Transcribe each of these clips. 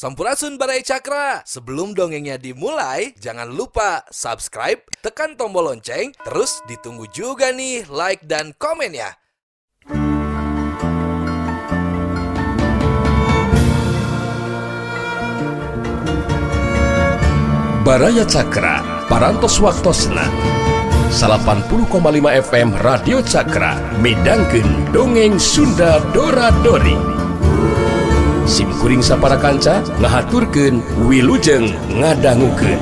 Sampurasun Baraya Cakra. Sebelum dongengnya dimulai, jangan lupa subscribe, tekan tombol lonceng, terus ditunggu juga nih like dan komennya. Baraya Cakra, Parantos Waktosna 80,5 FM Radio Cakra midangkeun dongeng Sunda Dora Dori. Sim kuring sapara kanca ngahaturkeun wilujeng ngadangukeun.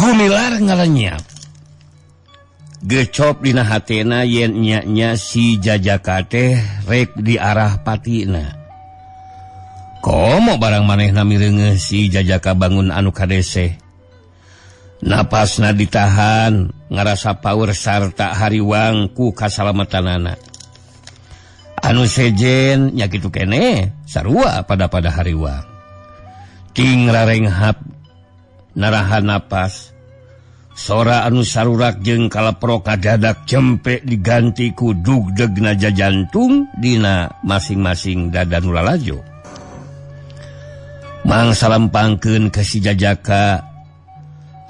Gumilar ngalenyap gecop dina hatena yen nya-nya si Jajaka teh rek di arah patina. Komo barang manehna mireungeuh si Jajaka bangun anu kadeseh. Napasna ditahan ngarasa paur sarta hariwang ku kasalamatanana. Anu sejen nya kitu keneh sarua pada-pada hariwang. Ting rarenghap narahan napas. Sora anu sarurak jeung kaleprok kadadak cempe diganti ku dugdegna jajantung dina masing-masing dada nu lalajo. Mangsa lempangkeun ka si Jajaka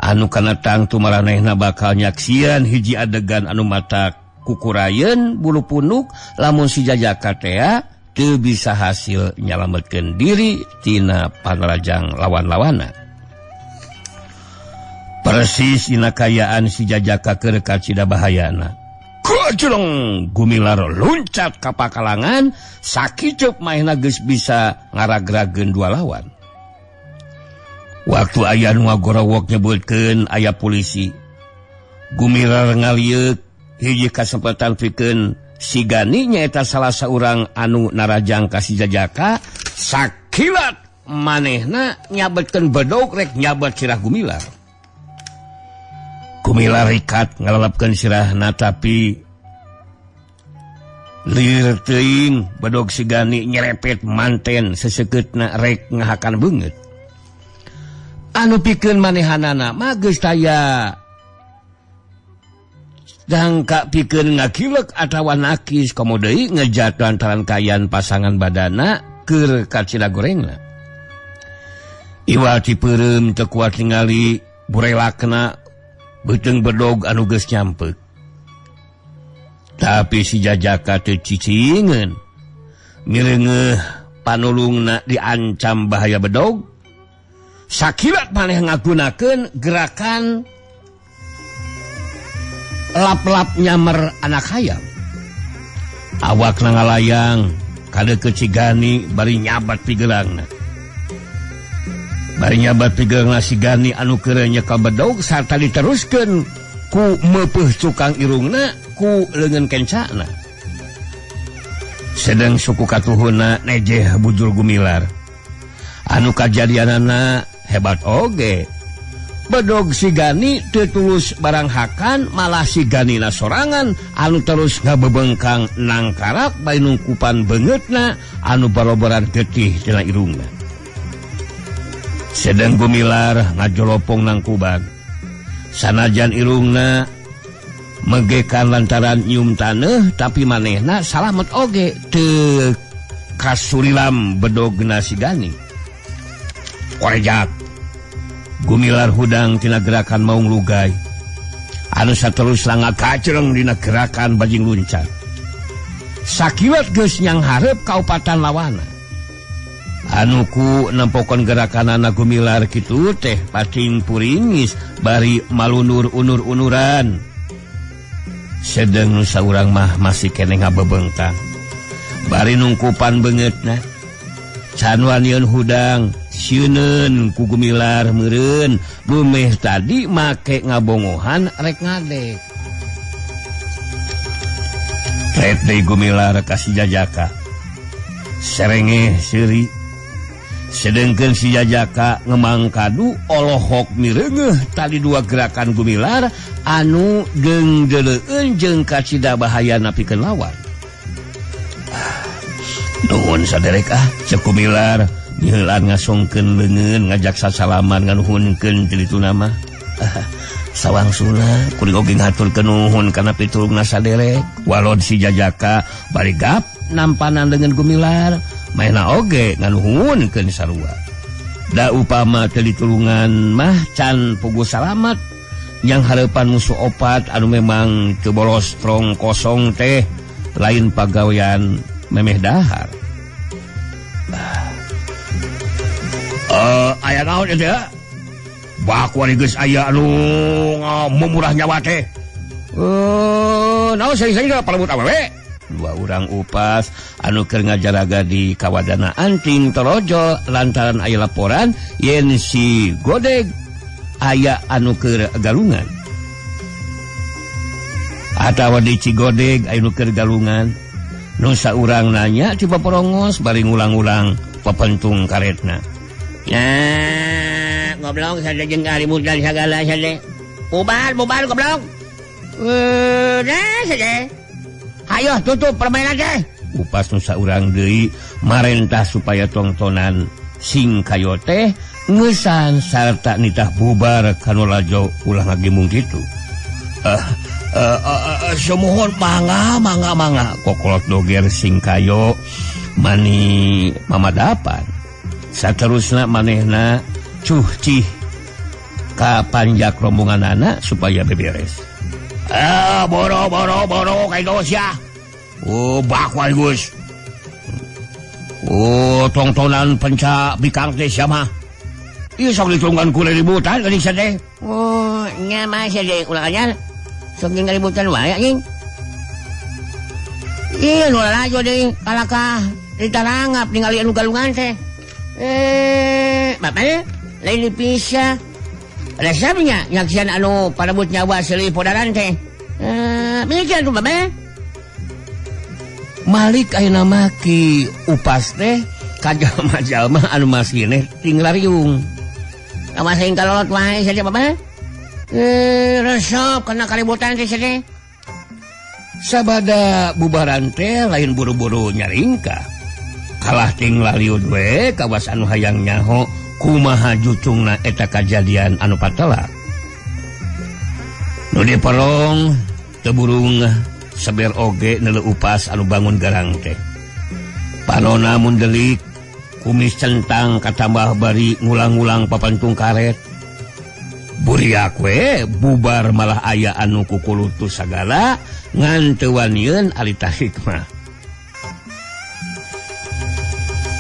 anu kana tangtu maranehna bakal nyaksian hiji adegan anu mata kukurayeun bulu punuk lamun si Jajaka tea teu bisa hasil nyalametkeun diri tina panarajang lawan-lawana. Persis dina kayaan si Jajaka keur kacida bahayana. Gojlong Gumilar luncat ka pakalangan sakicup maehna geus bisa ngaragrageun dua lawan. Waktu aya nu ngagorowok nyebutkeun aya polisi. Gumilar ngalieuk hiji kasempatan pikeun si Gani nyaeta salah saurang anu narajang ka si Jajaka sakilat manehna nyabetkeun bedog rek nyabet sirah Gumilar. Gumilar rikat ngalalapkeun sirahna tapi lir teuing bedog si Gani nyerepet manten sesekeutna rek ngahakan beungeut. Anu pikeun manehanana mah geus taya dangka pikeun ngakilek atawa nakis komo deui ngejat lantaran kaayaan pasangan badana keur kacida gorengna. Iwal cipeureum teu kuat ningali burelakna beuteung bedog anu geus nyampek. Tapi si Jajaka teu cicingeun. Mireungeuh panulungna diancam bahaya bedog. Sakilat maneh ngagunakeun gerakan lap-lap nyamer anak hayam. Awakna ngalayang kadeukeut si Gani bari nyabat pigelangna. Bari nyabat pigelangna si Gani anu keur nyekel bedog sarta diteruskeun ku meupeuh cukang irungna ku leungeun kencana. Sedeng suku katuhunna nejeh bujur Gumilar. Anu kajadianana hebat oge. Bedog si Gani teu tulus barang hakan malah si Ganina sorangan anu terus ngabebengkang nangkarak bae nungkupan beungeutna anu baroboran getih tina irungna. Sedeng Gumilar ngajolopong nangkuban. Sanajan irungna megekan lantaran nyium taneuh tapi manehna salamet oge teu kasurilam bedogna si Gani. Korejak Gumilar hudang tina gerakan maung lugai anu saterus ngakacreng dina gerakan bajing luncat. Sakilat geus nyang hareup kaupatan lawana. Anu ku nempokon gerakanana Gumilar kitu teh pacing puringis bari malunur unur-unuran. Sedeng nu saurang mah masih keneh ngabebengkang bari nungkupan beungeutna. Can wanian hudang sieuneun ku Gumilar meureun bumeh tadi make ngabongohan rek ngadek. Ret deui Gumilar ka si Jajaka. Serengeh seuri. Sedengkeun si Jajaka ngemang kadu olohok mireungeuh tadi dua gerakan Gumilar anu deungdeleueun jeung kacida bahayana pikeun lawan. Nuhun saderek ah, cek Gumilar Nyeulan ngasongkeun leungeun ngajak sasalaman nganuhunkeun ti ditu mah. Sawangsuna kuring oge ngaturkeun nuhun kana pitulungna saderek. Walod si Jajaka bari gap nampanan leungeun Gumilar, maena oge nganuhunkeun sarua. Da upama teu ditulungan mah can puguh salamat. Yang hareupan musuh opat anu memang teu bolos strong kosong teh lain pagawean memeh dahar. Aya naon ieu teh? Baku ari geus aya anu mumurah nyawa teh. Naon sering-sering palebut awewe? Dua urang upas anu keur ngajaraga di kawadana Anting Torojo lantaran aya laporan yen si Godeg aya anu keur galungan. Atawa di Cigodeg aya nu keur galungan. Nu saurang nanya ti paporongos bari ngulang-ulang papentung karetna. Nah, goblok sada jeung kaributan sagala sada. Bubar, bubar goblok. Nah, sada. Hayo tutup permainan teh. Upas nu saurang deui marentah supaya tongtonan sing kayo teh ngeusan sarta nitah bubar kanu lajo ulah ngagimung kitu. Sumuhun mangga mangga mangga kokolot doger sing kayo mani mamadapan. Saterusna manehna cuh cih ka panjak rombongan anak supaya beberes. Boro boro boro kayak sia. Oh bakwal Gus. Oh tongtonan penca bikang teh sia mah. Ieu sok ditunggan ku ributan geuning sia teh. Oh nya mah sia teh ulah anyar. Sok jeung ributan wae anjing. Ieu nu lalajo deui kalakah ditarangap ningali anu galungan teh. Bapak lain dipisah. Resepnya nyaksian anu parebut nyawa seuli podaran teh. Mikir tuh bapak. Malik ayeuna mah ki upas teh ka jalma-jalma anu masih keneh ting lariung. Awas aing kalolot wae saja bapak. Resep kana kaributan teh saja. Sabada bubaran teh lain buru-buru nyaringkah. Kalah ting laliud we kawas anu hayang nyaho kumaha jucungna eta kajadian anu patelak. Nu dipelong teu burung seber oge neuleu upas anu bangun garang teh. Panona mundelik kumis centang katambah bari ngulang-ngulang papantung karet. Buriak we bubar malah aya anu kukulutu sagala ngan teu wanieun alita hikmah.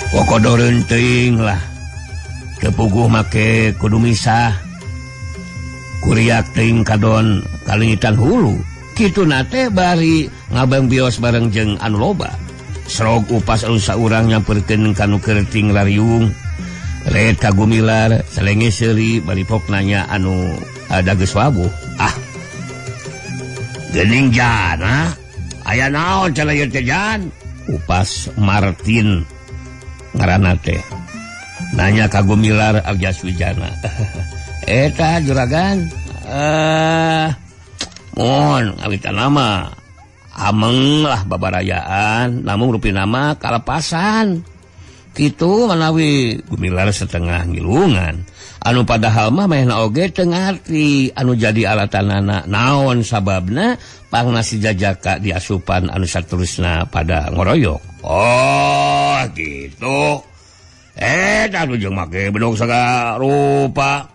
Kokodoreun teuing lah. Kepuguh make kudu misah. Kuriak teuing kadon kalingitan hulu. Kitu nate bari ngabang bios bareng jeung anu loba. Srog upas anu saurang nyamperkeun ka nu keur ting lariung. Red ka Gumilar selenge seuri bari pok nanya anu ada geus wabuh. Ah. Geuning jana. Aya naon cenah ieu teh jan? Upas Martin ngaranna teh. Nanya ka Gumilar Arjas Wijana. Eta juragan mohon ngawitan nama ameng lah babarayaan namun rupi nama kalepasan kitu manawi Gumilar setengah ngilungan anu padahal mah manehna oge teu ngarti anu jadi alatanana naon sababna pangna si Jajaka diasupan anu saterusna pada ngoroyok. Oh gitu. Atuh jeung make bedog sagala rupa.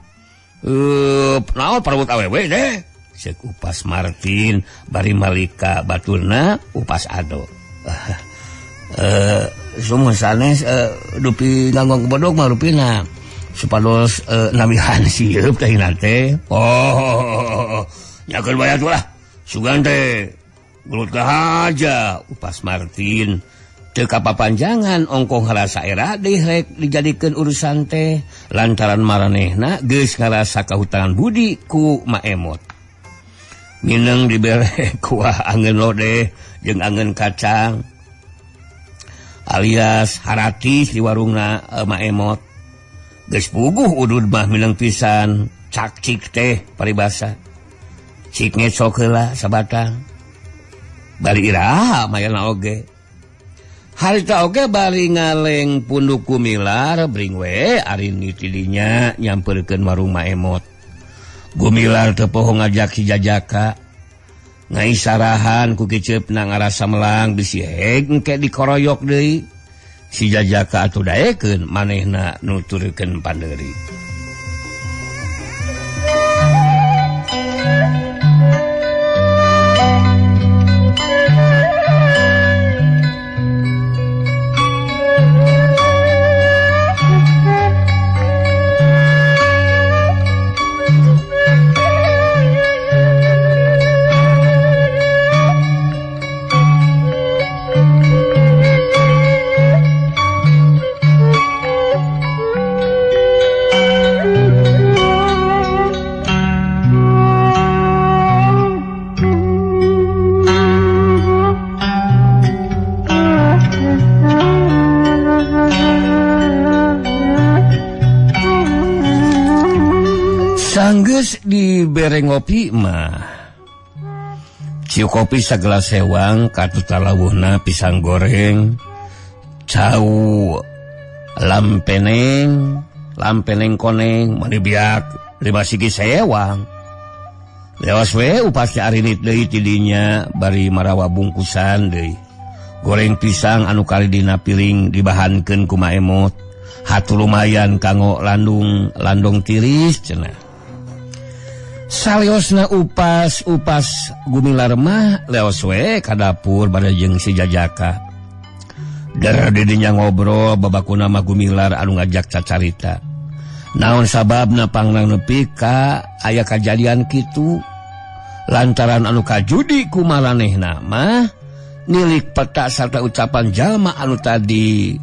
Naon parebut awewe teh? Ceuk upas Martin bari malika baturna upas ado. Sumuh sanes dupi nganggong bedog mah rupina supados namihan sieup teh teh. Oh, nyakeun bae atuh lah. Sugan teh gelut aja upas Martin. Teu kapapanjangan ongkoh ngarasa era direk dijadikeun urusan teh lantaran maranehna geus ngarasa kahutangan budi ku Maemot. Mineng dibere kuah angeun lodeh jeung angeun kacang alias haratis di warungna Maemot. Geus puguh udud mah mineng pisan cakcik teh paribasa. Cik ngecok heula sabatang. Bari iraha mayana oge. Harita oge bari ngaleng punduk Gumilar bring we arini tidinya nyamperkeun warung Maemot. Gumilar teu poho ngajak si Jajaka. Ngaisarahan ku kiceupna ngarasa melang bisi heg engke dikoroyok deui. Si Jajaka atuh daekeun manehna nuturkeun pandeuri. Sanggeus dibere ngopi mah ciu kopi sagelas sewang katut talawuhna pisang goreng cau lampeneng lampeneng koneng mani biak 5 sigi sewang lewas we upas arinit deui tidinya bari marawa bungkusan deui goreng pisang anu kali dina piring dibahankeun ku Maemot hatu lumayan kanggo landung landung tiris cenah. Saliosna upas-upas Gumilar mah leos we ka dapur bade jeung si Jajaka. Der didinya ngobrol babakuna mah Gumilar anu ngajak cacarita. Naon sababna pangnang nepi ka aya kajadian kitu? Lantaran anu kajudi ku maranehna mah nilik peta sarta ucapan jalma anu tadi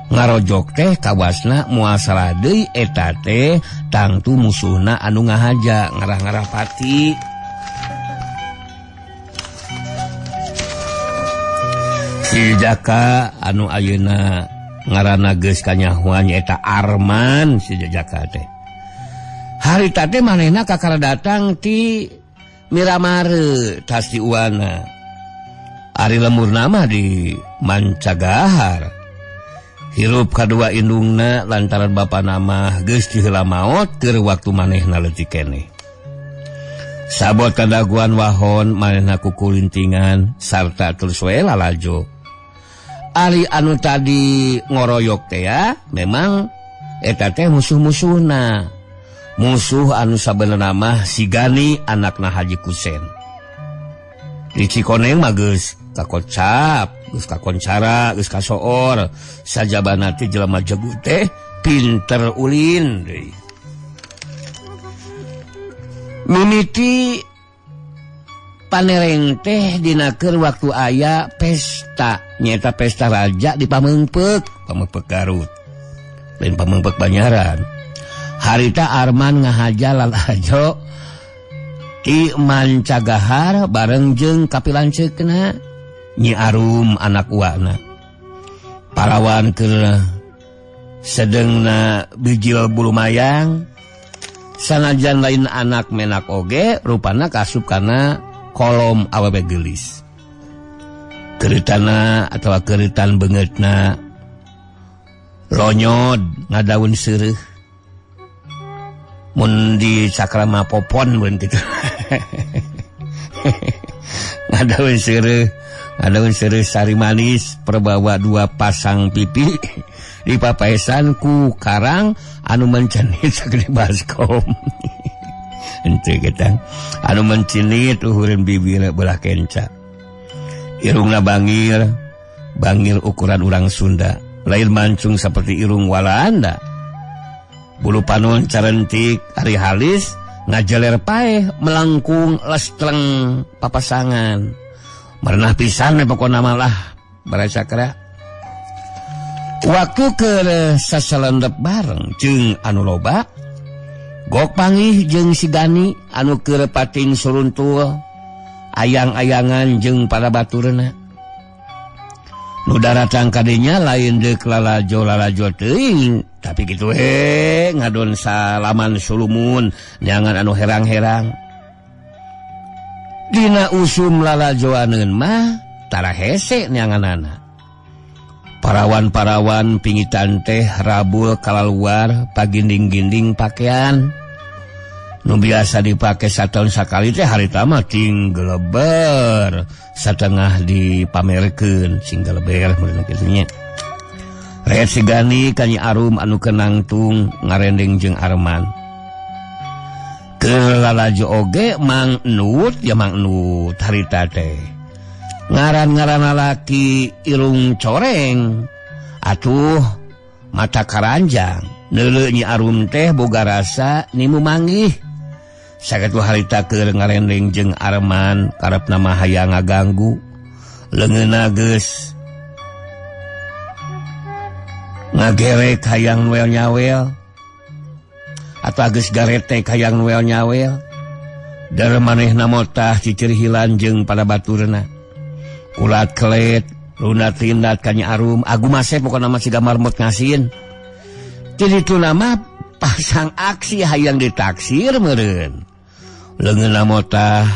ngarojok teh kawasna moal salah deui eta teh tangtu musuhna anu ngahaja ngarah-ngarah pati. Si Jaka anu ayeuna ngaranna geus kanyahoan nyaeta Arman si Jaka teh. Harita teh manehna kakara datang ti Miramare tas di Uwana. Ari lemurna mah di Mancagahar. Hirup kadua indungna lantaran bapa nama geus diheula maot keur waktu manehna leutik keneh. Sabot kadaguan wahon manehna kukulintingan sarta terus we lalajo. Ari anu tadi ngoroyok teh ya memang eta teh musuh-musuhna. Musuh anu sabenerna mah si Gani anakna Haji Kusen. Di Cikoneng mah geus kakocap, geus kakoncara, geus kasoor, sajabana teh jelema jago teh pinter ulin deui. Mimiti panereng teh dina keur waktu aya pesta, nyaeta pesta raja di Pameungpeuk, Pameungpeuk Garut. Lain Pameungpeuk Banyaran. Harita Arman ngahaja lalajo ti Mancagahar bareng jeung kapilanceukna Nyi Arum anak uana. Parawan keur sedengna bijil bulu mayang sanajan lain anak menak oge rupana kasup kana kolom awewe geulis. Keritana atawa keritan beungeutna lonyod ngadaun seureuh. Mun di cakrama popon mun kitu. Ngadaun seureuh, ngadaun seureuh sari manis perbawa dua pasang pipi dipapaesan ku karang anu mencenit sagede baskom. Henteu getang anu mencenit uhureun bibir belah kenca. Irungna bangir, bangir ukuran urang Sunda, lain mancung seperti irung Walanda. Bulu panon carentik ari halis ngajeler paeh melangkung lestreng papasangan. Merenah pisan we pokona mah lah bara cakra. Waktu keur sasalendep bareng jeung anu loba, gok pangih jeung si Gani anu keur pating suruntul ayang-ayangan jeung para baturna. Nu daratang kadinya lain deuk lalajo-lalajo teuing, tapi kitu we ngadon salaman sulumun nyangan anu herang-herang. Dina usum lalajoaneun mah tara hese neanganana. Parawan-parawan pingitan teh rabul kalaluar paginding-ginding pakaian. Nu biasa dipake sataun sakali teh harita mah ting geleber satengah dipamerkeun sing geleber meureun kitu nya. Red si Gani ka Nyi Arum anu kenangtung ngarendeng jeung Arman. Keur lalajo oge Mang Nut ya Mang Nut harita teh. Ngaran-ngaran lalaki irung coreng atuh mata karanjang. Neuleuh Nyi Arum teh boga rasa nimu manggih. Sakitu harita keur ngarendeng jeung Arman karepna mah hayang ngaganggu. Leungeunna geus ngagerek hayang wel nyawel atau geus garetek hayang wel nyawel. Dar manehna motah cicirhilan jeung pada baturna. Kulat kelet lunat tindat ka Nyi Arum agu masep pokona mah siga marmot ngasin. Jadi itu nama pasang aksi hayang ditaksir meureun. Leungeunna motah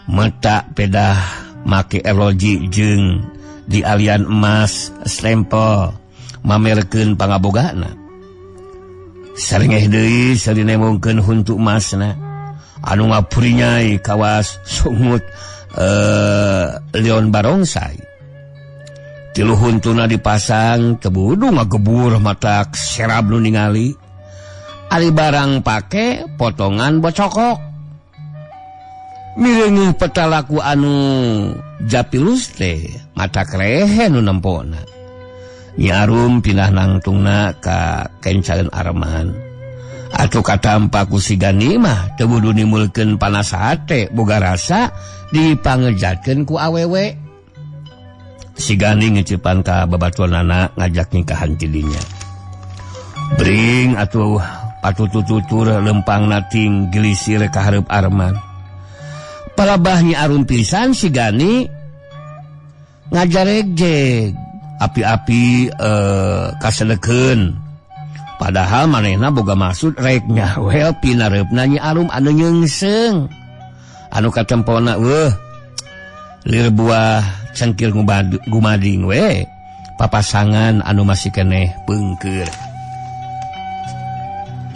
meta pedah make eloji jeung di alian emas stempel mamerkeun pangabogana. Sarengeh deui sari nemongkeun huntu emasna anu ngapurinyai kawas sungut Leon Barongsai. Tilu huntuna dipasang tebudu ngagebur matak serab nu ningali. Ari barang pake potongan bocokok. Mireungeuh petalaku anu japilus teh matak rehe nu nempona. Nyi Arum pindah nangtungna ka kencaeun Arman. Atuh katampa ku si Gani mah teu budu nimulkeun panas hate boga rasa dipangejatkeun ku awewe. Si Gani ngecipan ka babaturanana ngajak nikahan tidinya. Bring atuh patutututur lempang nating gelisir ka hareup Arman. Palabah Nyi Arum pisan si Gani ngajaregjeg api-api kasedekeun. Padahal manehna boga maksud rek nyawel pinareupna Nyi Arum anu nyeungseung. Anu katempona weuh lir buah cengkir gumading we papasangan anu masih keneh peungkeur.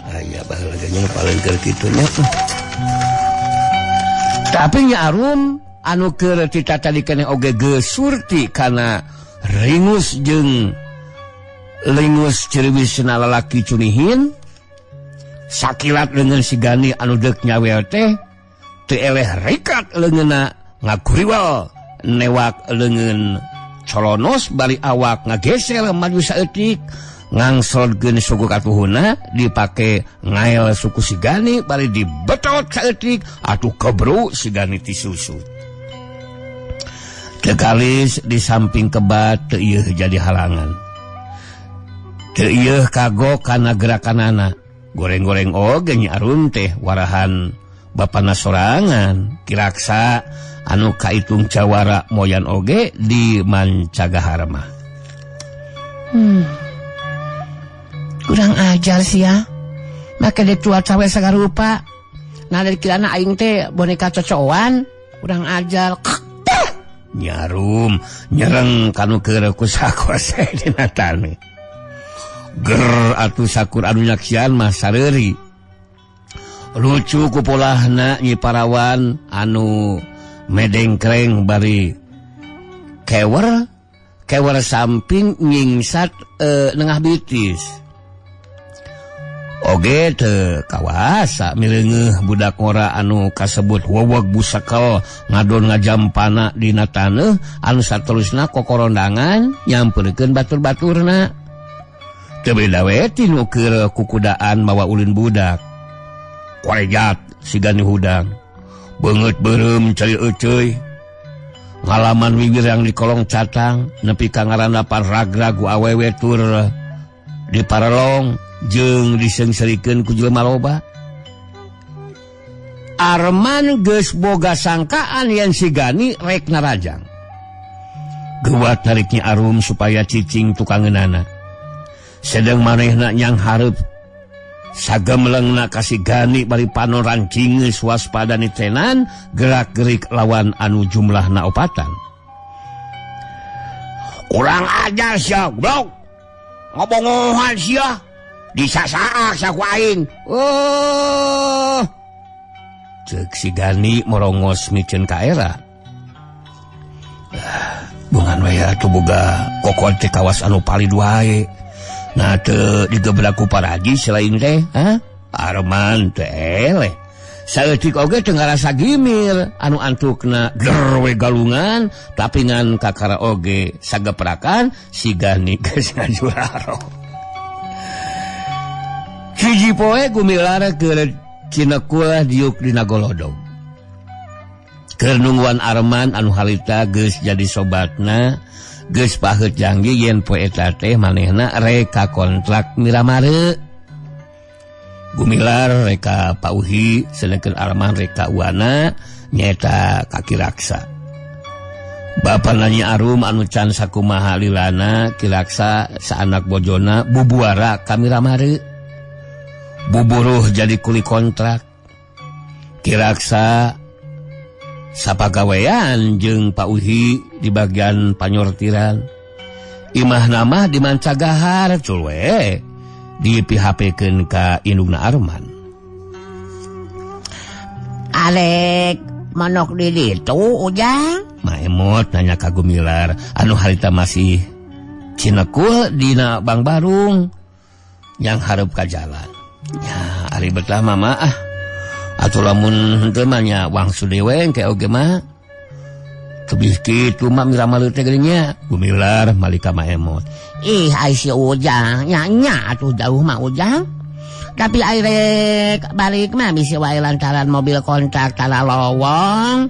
Aya baheula ge nya palengkeur kitu nya. Tapi Nyi Arum anu keur tita tadi keneh oge geus surti kana ringus jeung lingus ciriwisna lalaki cunihin. Sakilat leungeun si Gani anu deuk nyawel teh teu eleh rikat leungeunna ngaguriwal newak leungeun colonos bari awak ngagesel maju saeutik ngangsolkeun suku katuhuna dipake ngael suku si Gani bari dibetot saeutik atuh kebru si Gani tisusut. Tekalis di samping kebat teu ieu jadi halangan. Teu ieu kagok kana gerakanana. Goreng-goreng oge Nyi Arum teh warahan bapana sorangan kiraksa anu kaitung jawara moyan oge di mancagahar mah. Kurang ajar sia. Make ditua cawe sagarupa. Nah dari kirana aing teh boneka cocoan, kurang ajar. Nyi Arum nyereng kanu keur kusakuase dina taneuh. Ger atuh sakur anu nyaksian mah sareuri. Lucu ku polahna Nyi Parawan anu medengkreng bari kewer kewer samping nyingsat nengah bitis. Oge teu kawasa mireungeuh budak ngora anu kasebut weweg busakel ngadon ngajampana dina taneuh anu saterusna kokorondangan nyamperkeun batur-baturna. Teu beda we tinu keur kukudaan mawa ulin budak. Korejat siga ni hudang. Beungeut beureum cai euceuy. Ngalaman wiwir yang di kolong catang nepi ka ngarandapan ragrag ku awewe tur di parelong jeung diseungseurikeun ku jelema loba. Arman geus boga sangkaan yen si Gani rek narajang. Geuwat tarik Nyi Arum supaya cicing tukangeunana. Sedeng manehna nyang hareup sagemlengna ka si Gani bari panon rancingeus waspada nitenan gerak-gerik lawan anu jumlahna opatan. Kurang ajar sia, goblok. Ngobongohan sia. Disasaak sia ku aing. Oh. Ceuk si Gani morongos miceun ka era. Bungan we atuh boga kokon teh kawas anu palid wae. Nah teu digebrak ku paraji selain teh, ha? Arman teh eleh. Saeutik oge teu ngarasa gimir anu antukna ger we galungan tapi ngan kakara oge sageprakan si Gani geus ngajuraro. Hiji poe Gumilar keur cinekul diuk dina golodog. Keur nungguan Arman anu harita geus jadi sobatna, geus paheut janji yen poe eta teh manehna reka kontrak Miramare. Gumilar reka Pauhi sedangkan Arman reka Uwana nyaeta Kaki Raksa. Bapa nanya Arum anu can sakumaha lilana Ki Raksa saanak bojona bubuara ka Miramare. Buburuh jadi kuli kontrak. Ki Raksa sapagawean jeung Pauhi di bagian panyortiran. Imah nama di Mancagahar cul we di PHP-keun ka indungna Arman. Alek manok di ditu Ujang? Maemot nanya ka Gumilar anu harita masih cinekul dina Bang Barung yang hareup ka jalan. Ya ari betah mama ah. Atuh lamun henteu mah nya wangsu dewe engke oge mah. Tebih kitu mah Miramare teh geuning nya. Gumilar malika Maemot. Ih ai si Ujang nya nya atuh jauh mah Ujang. Tapi ai rek balik mah bisi wae lantaran mobil kontrak tara lowong.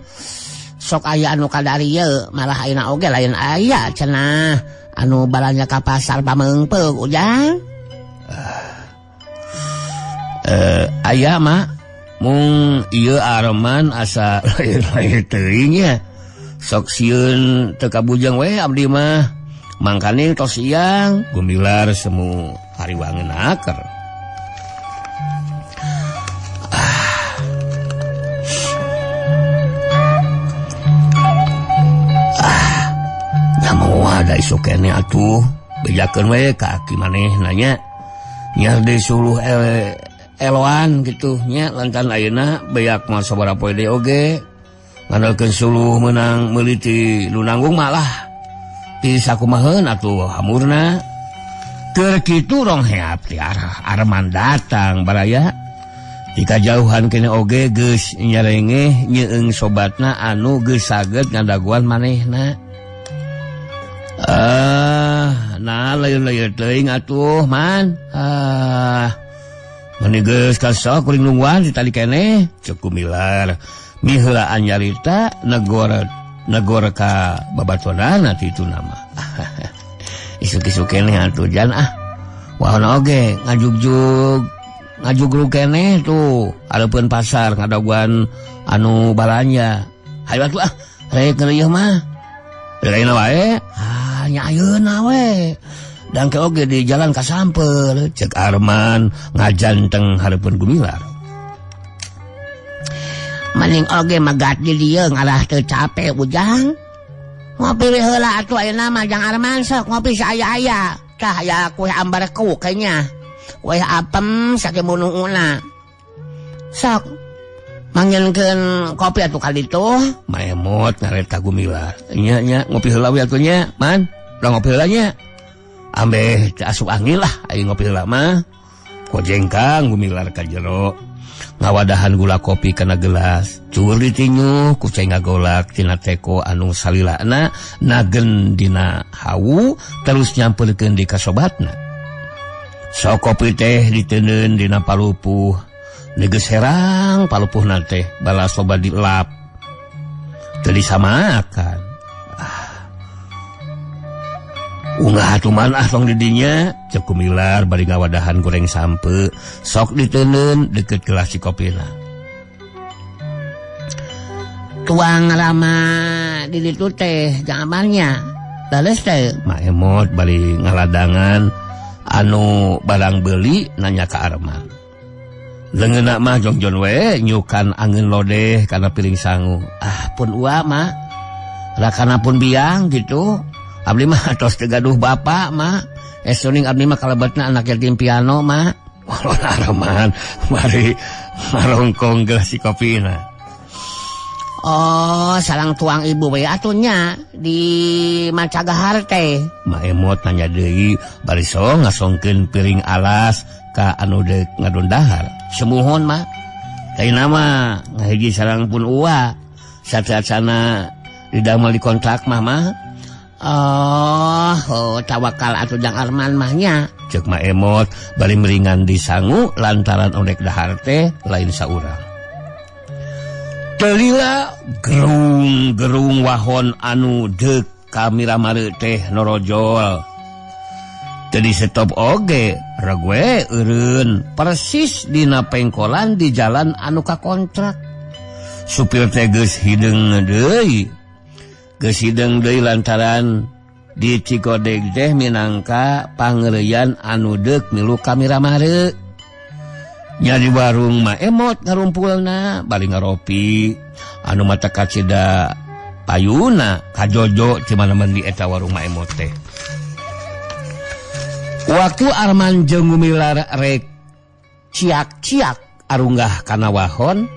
Sok aya anu kadarieu malah ayeuna oge lain aya cenah anu balanja ka pasar Pameungpeuk Ujang. Aya mah mung ieu Arman asa lain-lain teuing nya. Sok sieun teu kabujang we abdi mah. Mangkane tos siang Gumilar semu hariwangeun aker. Nya moal da isuk keneh atuh bejakeun we ka aki maneh nanya. Nya deui suluh eloan gitu nya lantaran ayeuna beak mah sabaraha poe deui oge. Ngandalkeun suluh meunang meuli ti nu nanggung malah ti sakumaheun atuh hamurna. Keur kitu rong heap ti arah Arman datang baraya. Di kajauhan kene oge geus nyarengeh nyeung sobatna anu geus saged ngadaguan manehna. Nah lain-lain teuing atuh man. Meni geus kasok kuring nungguan di tali keneh ceuk Gumilar. Miheulaan nyarita negor ka babaturanna ti itu nama. Isuk-isuk keneh atuh jan ah. Wahana oge ngajugjug ngajugrug keneh tuh hareupeun pasar ngadaguan anu balanja. Hayu atuh ah rek ngeureuyeuh mah. Lain wae. Ah nya ayeuna we. Dangke oge di jalan kasamper ceuk Arman ngajanteng hareupeun Gumilar. Maning oge magat di dieu ngalah teu capek Ujang. Ngopi we heula atuh ayeuna mah Jang Arman sok ngopi saaya-aya. Tah aya kue ambarku kayaknya. Kue apem sakemunuuna. Sok mangyeunkeun kopi atuh ka ditu. Maemot ngaret ka Gumilar. Nya nya ngopi heula we atuh nya, Man. Udah ngopi heula nya. Ambeh teu asup angin lah aing ngopi heula mah. Kojengkang Gumilar ka jero. Ngawadahan gula kopi kana gelas. Cuur ditinjuh ku cai ngagolak tina teko anu salilana nagen dina hawu terus nyamperkeun di kasobatna. Sok kopi teh diteundeun dina palupuh. Geus herang palupuhna teh balas loba dilap. Teu disamakan. Ungah atuh man ah tong di dinya ceuk Gumilar bari ngawadahan goreng sampe sok diteundeun deket gelas si kopina. Tuang lama di ditu teh jamannya bales teh Maemot bari ngaladangan anu barang beuli nanya ka Arman. Leungeunna mah jongjon we nyukan angeun lodeh kana piring sangu. Ah pun ua mah rakana pun biang gitu. Abdi mah tos teu gaduh bapak mah. Esuning abdi mah kalebetna anak yatim piano mah. Walon Arman mari marongkong geus si kopina. Oh, salang tuang ibu we atuh nya di Mancagahar teh. Ma Emot nanya deui bari so ngasongkeun piring alas ka anu deuk ngadon dahar. Sumuhun mah. Kaina mah ngahiji sarang pun uwa. Sateuacanna didamel di kontrak mah mah. Oh, tawakal atuh jang Arman mah nya. Ceuk Ma Emot bari meringan disangu lantaran odek dahar teh lain saurang. Telila gerung-gerung wahon anu deuk ka Miramare teh norojol. Teu disetop oge, regue eureun persis dina pengkolan di jalan anu kakontrak. Supir teh geus hideung deui. Geus hideung deui lantaran di Cigodeg teh minangka pangreuyan anu deuk milu ka Miramare. Nya di warung Ma Emot ngarumpulna bari ngaropi anu mata kacida payuna kajojo di mana-mana di eta warung Ma Emot teh. Waktu Arman jeung Gumilar rek ciak-ciak arunggah kana wahon,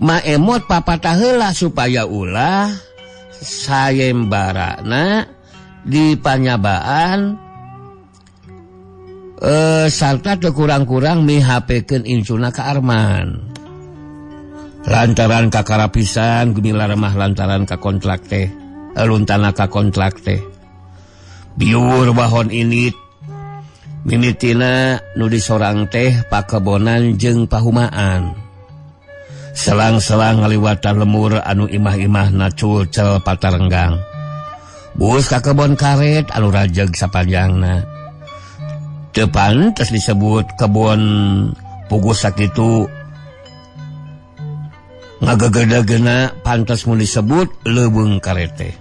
Ma Emot papatah heula supaya ulah sayembarana di panyabaan sarta teu kurang-kurang mihapekeun incuna ka Arman. Lantaran kakarapisan Gumilar mah lantaran ka kontrak teh, luntana ka kontrak teh. Biur wahon init mimitina nu disorang teh pakebonan jeung pahumaan. Selang-selang ngaliwatan lemur anu imah-imahna culcel patarenggang. Bus ka kebon karet anu rajeg sapanjangna. Teu pantes disebut kebon pugus sakitu ngagegedegena pantes mun disebut leuweung karete.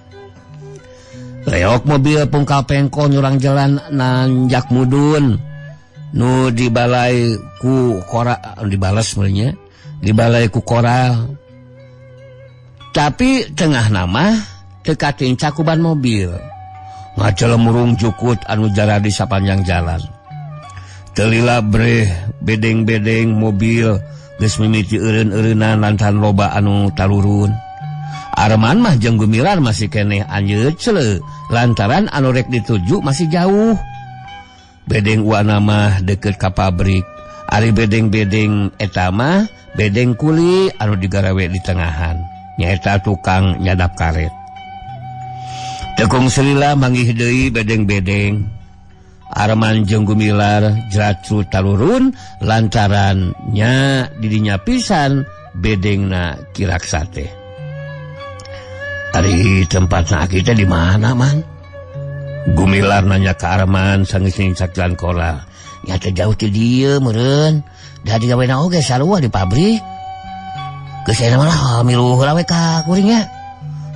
Reok mobil pungkal pengko nyurang jalan nanjak mudun nu dibalai ku kora dibales mulanya dibalai ku koral. Tapi tengah nama teu katinca kuban mobil. Ngacelemurung jukut anu jaradi sapanjang jalan. Telila breh bedeng-bedeng mobil geus mimiti eureun-eureunan lantaran loba anu talurun. Arman mah jeung Gumilar masih keneh anjeut ceuleuh lantaran anu rek dituju masih jauh. Bedeng uana mah deukeut ka pabrik. Ari bedeng-bedeng eta mah bedeng kuli anu digarawe di tengahan. Nyaeta tukang nyadap karet. Tekung selila manggih deui bedeng-bedeng. Arman jeung Gumilar jracu talurun lantaran nya didinya pisan bedengna kiraksa teh. Ari tempatna kita di mana man? Gumilar nanya ka Arman sanggeus nincak jalan koral. Nya teh jauh ti dieu meureun. Da digawena oge sarua di pabrik. Geus aya mah milu heula we ka kuring nya.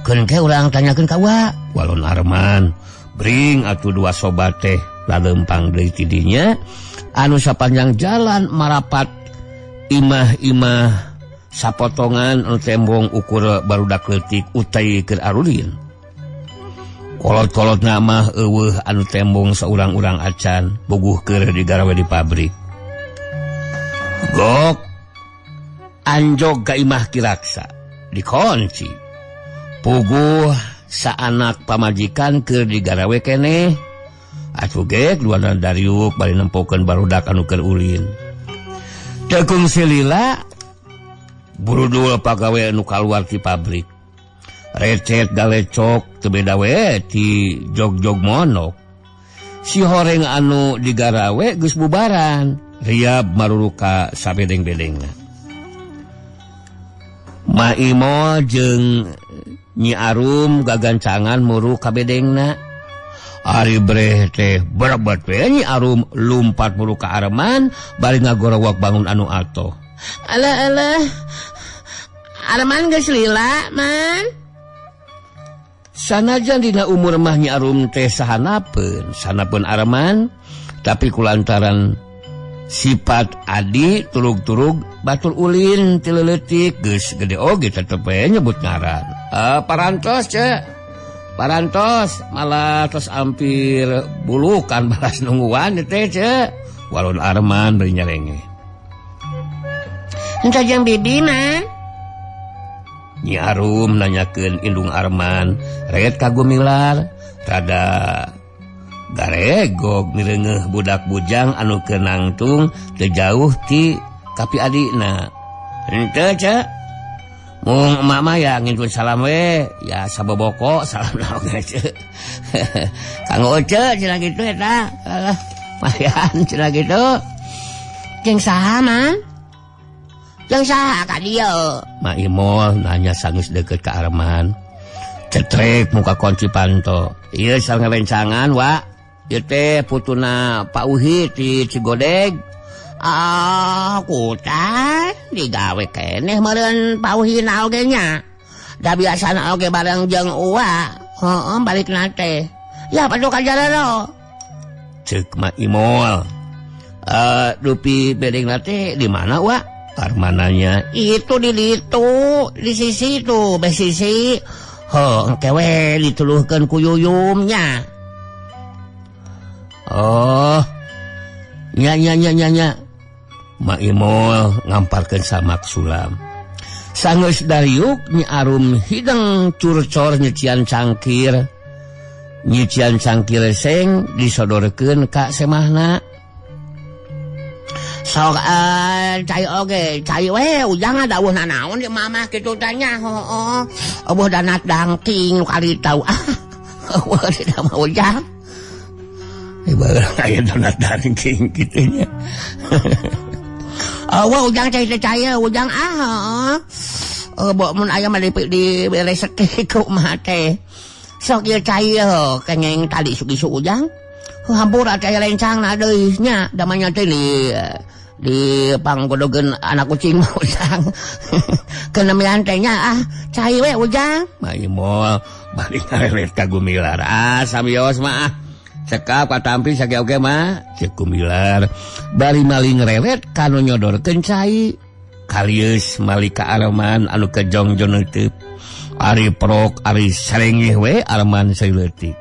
Keun ke urang tanyakeun ka uwa. Walon Arman bring atuh dua sobat teh lalempang deui ti dinya anu sapanjang jalan marapat imah-imah sapotongan anu tembong ukur barudak leutik utai keur arulin. Kolot-kolotna mah eueuh anu tembong saurang-urang acan boguh keur digarawe di pabrik. Gok anjog ka imah kiraksa dikunci. Puguh saanak pamajikan keur digarawe keneh. Atuh ge duana dariuk bari nempokeun barudak anu keur ulin. Tekung silila burudul pagawe anu kaluar ti pabrik. Recet galecok teu beda we ti jog-jog monok. Si horeng anu digarawe geus bubaran, riab maruruka sabedeng-bedengna. Ma Imo jeung Nyi Arum gagancangan muru ka bedengna. Ari breh teh berebet we Nyi Arum lumpat muru ka Arman bari ngagorowok bangun anu atoh. Alah alah. Arman geus lila, Man. Sanajan dina umur mah Nyi Arum teh sahanapeun, sanapeun Arman, tapi kulantaran sifat adi turug-turug batur ulin ti leutik geus gede oge tetep we nyebut ngaran. Parantos ce. Parantos malah terus hampir bulukan balas nungguan teh ce. Walon Arman bari nyarenge. Henteu jeung bibi mah. Nyi Arum nanyakeun indung Arman, ret ka Gumilar, rada garegog mireungeuh budak bujang anu keur nangtung teu jauh ti kapi adina. Henteu ce. Mung emak mah ya ngintun salam we, ya saboboko salam naon ce. Kang Oce cenah kitu eta. Mayan cenah kitu. Jeung saha mah? Jeung saha ka dieu? Mak Imol nanya sanggeus deukeut ka Arman. Cetrek muka kunci panto. Ieu sareng rencangan wa. Ieu teh putuna Pak Uhi ti Cigodeg. Ah, kutan digawe keneh meureun Pak Uhi na oge nya. Da biasana oge bareng jeung uwa. Heeh, balikna teh. Ya padu ka jarero. Ceuk Mak Imol. Dupi bedengna teh di mana wa? Armananya itu di ditu, di sisi itu, be sisi. Heuh, engke we dituluhkeun ku Yuyumnya. Oh. Nya nya nya nya nya. Mak Imol ngamparkeun samak sulam. Sanggeus dariuk Nyi Arum hideng curcor nyecian cangkir. Nyician cangkir seng disodorkeun ka semahna. Sok cai oge, cai we ujang dawuh nanaon di mamah kitu teh nya. Heuh. Eueuh danat dangking nu kali tau. Ah. Eueuh tidak mah ujang. Ibarat aya donat dangking kitu nya. Eueuh ujang cai teh cai ujang ah. Heuh. Bok mun aya mah di reseki ku mah teh. Sok ieu cai heuh kengeng tadi isuk-isuk ujang. Hampura cai lencang na deui nya damanya teh di panggodogeun anak kucing mah ujang. Kenemian teh nya ah cai we ujang. Mak Imol balik ngareret ka Gumilar. Ah samios mah ah. Cekap katampi sage oge mah ceuk Gumilar. Bari maling reret kanu nyodorkeun cai. Kalieus malika Arman anu kejongjon leutik. Ari prok ari sarengeh we Arman saeuletik.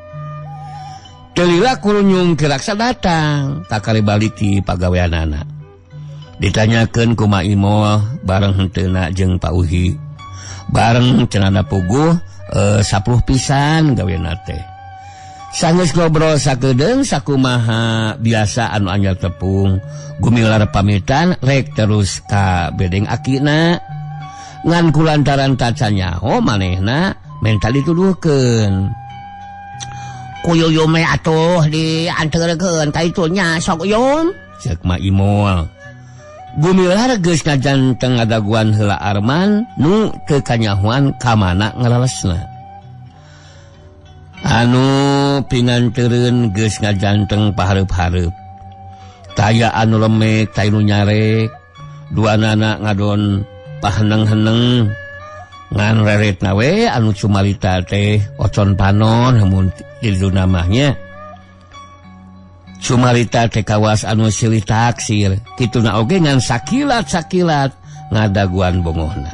Telila kurunyung kiraksa datang kakari balik ti pagaweanana. Ditanyakeun ku Mak Imol bareng henteuna jeung Pak Uhi. Bareng cenana puguh 10 pisan gawena teh. Sanggeus ngobrol sakedeung sakumaha biasa anu anyar tepung. Gumilar pamitan rek terus ka bedeng akina. Ngan kulantaran tacan nyaho manehna menta dituduhkeun. Ku Yuyum we atuh dianterkeun ka itu nya sok Yum. Ceuk Mak Imol. Gumilar geus ngajanteng ngadaguan heula Arman nu teu kanyahoan ka mana ngaralesna. Anu pingantereun geus ngajanteng pahareup-hareup. Taya anu lemek, taya nu nyarek, duanana ngadon paheneng-heneng. Ngan reretna we anu cumarita teh ocon panon mun diduna mah nya. Cumarita teh kawas anu silih taksir, kituna oge ngan sakilat-sakilat ngadaguan bongohna.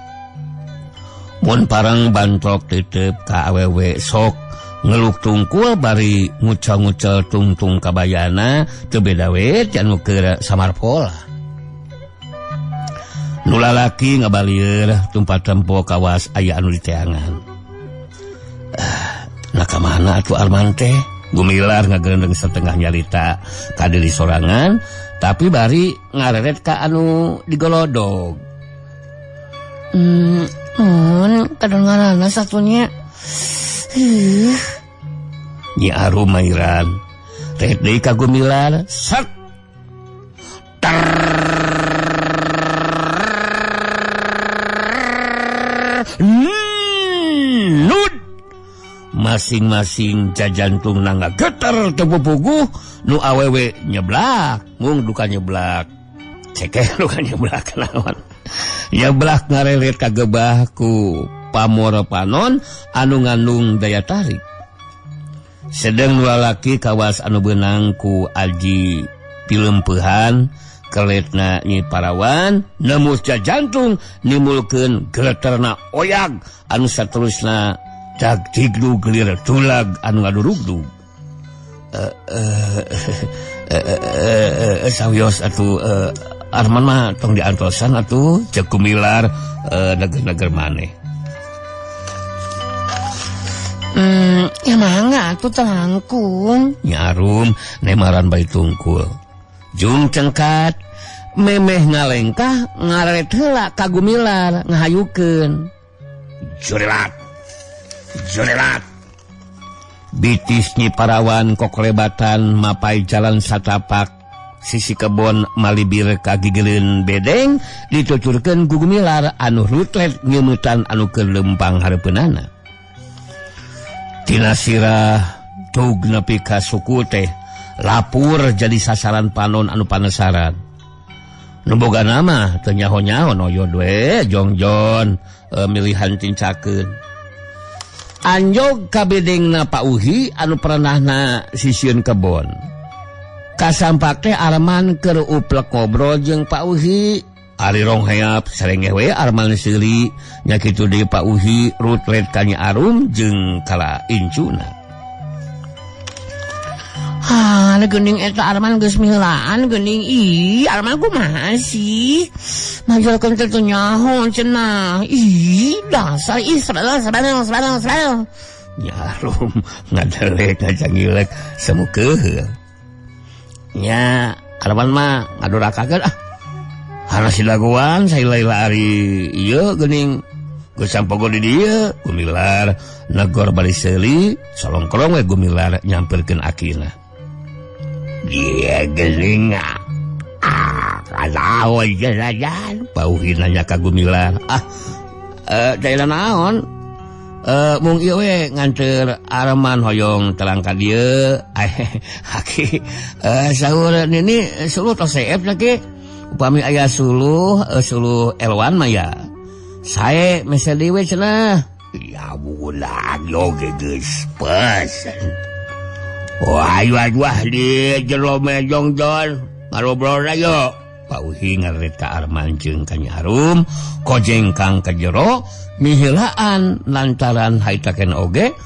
Mun parang bantrok tetep ka awewe sok ngeluk tungkul bari ngucal-ngucal tungtung kabayana teu beda we ti anu keur samarpola. Nu lalaki ngabalieur tumpat tempo kawas aya anu diteangan. Nah ka mana atuh Arman teh? Gumilar ngagendeng setengah nyarita ka diri sorangan tapi bari ngareret ka anu digolodog. Mun kadengaranna satunya. Nyi Arum mairan. Ret deui ka Gumilar. Set. Nud. Masing-masing jajantung nangga geter teu puguh nu awewe nyeblak mung duka nyeblak cekeh duka nyeblak naon nyeblak ngareret ka gebah ku pamor panon anu ngandung daya tarik. Sedeng nu lalaki kawas anu beunang ku aji pileumpehan keletna Nyi Parawan nemus jajantung nimulkeun geleterna oyag anu saterusna Cak tiglu gelir tulag anu ngadurugdug. Sawios atuh Arman mah tong diantosan atuh cek Gumilar neger-neger maneh. Ya mangga atuh telangkung. Nyarum nemaran bari tungkul. Jung cengkat memeh ngalengkah ngaret heula ka Gumilar ngahayukeun. Jurelat. Jurelat. Bitis Nyi Parawan koklebatan mapai jalan satapak sisi kebon malibir kagigileun bedeng dituturkeun ku Gumilar anu rutlet nyeumeutan anu keur lempang hareupeunana. Tina sirah tug nepi ka suku teh lapur jadi sasaran panon anu panesaran. Nu boga nama teu nyaho-nyaho noyod we jongjon milihan tincakeun. Anjog ka bedengna Pak Uhi anu pernahna sisieun kebon. Kasampak teh Arman keur uplek ngobrol jeung Pak Uhi. Ari rong heap sarengeh we Arman seuri nya kitu deui Pak Uhi rutlet ka Nyi Arum jeung kala incuna. Ah, geuning eta Arman geus milaan geuning ih, Arman kumaha sih? Majalkeun teh teu nyaho cenah. Ih, dasar ih sebel sebel sebel sebel. Nyarum ngadelek ngajangilek semu keuheul. Nya Arman mah ngadurakakeun ah. Harus dilaguan saila-ila ari ieu geuning geus sampogo di dieu Gumilar negor bari seuli solongkrong we Gumilar nyamperkeun akina. Dia geuning ah kalawan jalan Pauhi nanya ka Gumilar ah daerah naon mung ieu we nganteur Arman hoyong terang ka dieu haki saur nini suluh tos seep lagi upami aya suluh suluh Elwan mah ya sae mese dewe cenah ya bulan oge geus pesen. Wah, ayo wah di jero mejong jon ngarobrol ayo. Pak Uhi ngaret ka Arman jeung ka Nyi Arum kojeng kang ka jero mihilaan lantaran haitaken oge.